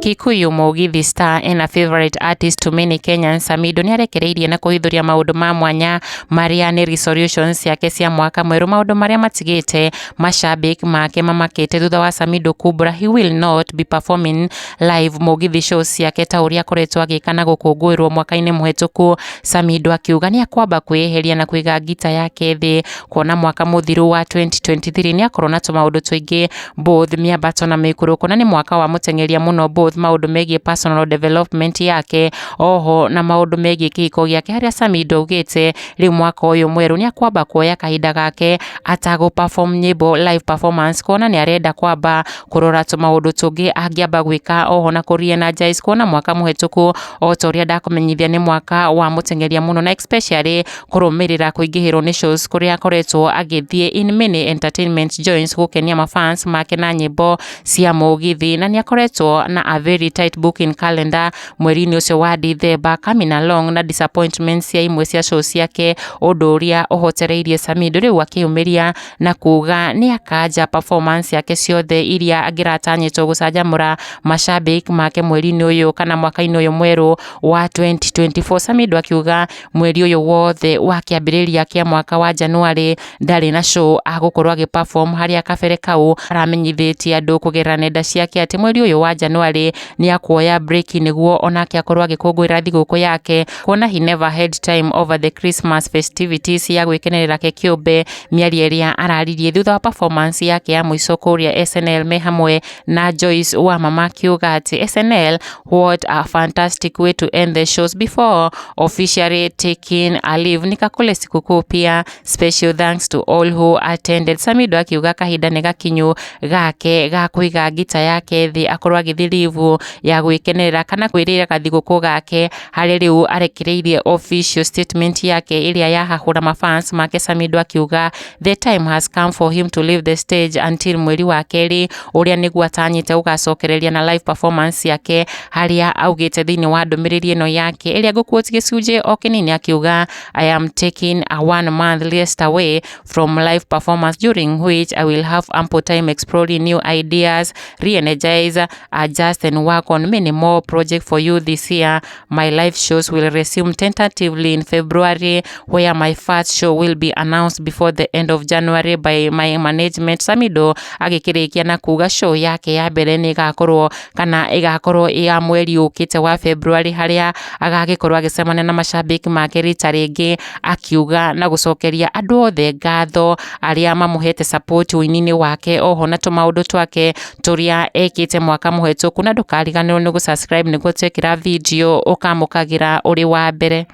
Kikuyu Mugithi star and a favorite artist to many Kenyans, Samidoh nĩarekereirie na kũhithũria maũndũ ma mwanya marĩa nĩ resolutions ciake cia mwaka mwerũ, maũndũ marĩa matigĩte mashabik make mamakĩte thutha wa Samidoh kumbũra he will not be performing live Mugithi shows ciake ta ũrĩa akoretwo agĩka na gũkũngũĩrwo mwaka-inĩ mũhetũku. Samidoh akiuga nĩ akwamba kwĩyeheria na kũiga ngita yake thĩ, kuona mwaka mũthiru wa 2023 nĩ akorwo na tũmaũndũ tũingĩ, both mĩambato na mĩikũrũko, na nĩ mwaka wa mũteng'eria mũno, both maũndũ megiĩ personal development yake, oho na maũndũ megiĩ kĩhiko gĩake, harĩa Samidoh augĩte rĩu mwaka ũyũ mwerũ nĩ akwamba kuoya kahinda gake atagũ perform nyĩmbo live performance, kuona nĩ arenda kwamba kũrora tũmaũndũ tũngĩ angĩamba gwĩka, oho na kũ re-energize, kuona mwaka mũhetũku, o ta ũrĩa ndakũmenyithia, nĩ mwaka wa mũteng'eria mũno, na especially kũrũmĩrĩra kũingĩhĩrwo nĩ shows kũrĩa akoretwo agĩthiĩ in many entertainment joints gũkenia mafans make na nyĩmbo cia mũgithi, na nĩ akoretwo na a very tight booking calendar mweri-inĩ ũcio wa December, coming along na disappointments cia imwe cia shows ciake, ũndũ ũrĩa ũhotereirie Samidoh rĩu akĩyumĩria na kuga nĩ akanja performance yake ciothe iria angĩratanyĩtwo gũcanjamũra mashabik make mweri-inĩ ũyũ kana mwaka-inĩ ũyũ mwerũ wa 2024. Samidoh akiuga mweri ũyũ wothe wa kĩambĩrĩria kĩa mwaka wa January ndarĩ na show agũkorwo agĩ perform, harĩa kabere kau aramenyithĩtie andũ kũgerera nenda ciake atĩ mweri ũyũ wa January nĩ akuoya break nĩguo onake akorwo agĩkũngũĩra thigũkũ yake, kuona he never had time over the Christmas festivities ya gwĩkenerera ke kĩũmbe. Mĩario ĩrĩa araririe thutha wa performance yake ya mũico kũrĩa SNL me hamwe na Joyce wa Mama, akiuga atĩ SNL, what a fantastic way to end the shows before officially taking a leave. Nikakule sikukuu pia, special thanks to all who attended. Samidoh akiuga kahinda nĩ gakinyu gake ga kũiga ngita yake thĩ, akorwo agĩthiĩ leave ya gwĩkenerera kana kwĩrĩra gathigũkũ gake, harĩa rĩu arekereirie official statement yake ĩrĩa yahahũra mafans make. Samidoh akiuga the time has come for him to leave the stage until mweri wa kerĩ, ũrĩa nĩguo atanyĩte gũgacokereria na live performance yake, harĩa augĩte thĩinĩ wa ndũmĩrĩri ĩno yake ĩrĩa ngũquote gĩcunjĩ o kĩnini, akiuga, "I am taking a one month rest away from live performance, during which I will have ample time exploring new ideas, re-energize, adjust and work on many more projects for you this year. My live shows will resume tentatively in February, where my first show will be announced before the end of January by my management." Samidoh agĩkĩrĩkia na kuga show yake ya mbere nĩ ĩgakorwo kana ĩgakorwo ya mweri ũkĩte wa February, harĩa agagĩkorwo agĩcemania na mashabiki make rita rĩngĩ, akiuga na gũcokeria andũ othe ngatho arĩa mamũhete support ũini-inĩ wake, oho na tũmaũndũ twake tũrĩa ekĩte mwaka mũhetũku. Na ndũkariganĩrwo nĩ gũ subscribe nĩguo twekĩra video ũkamũkagĩra ũrĩ wa mbere.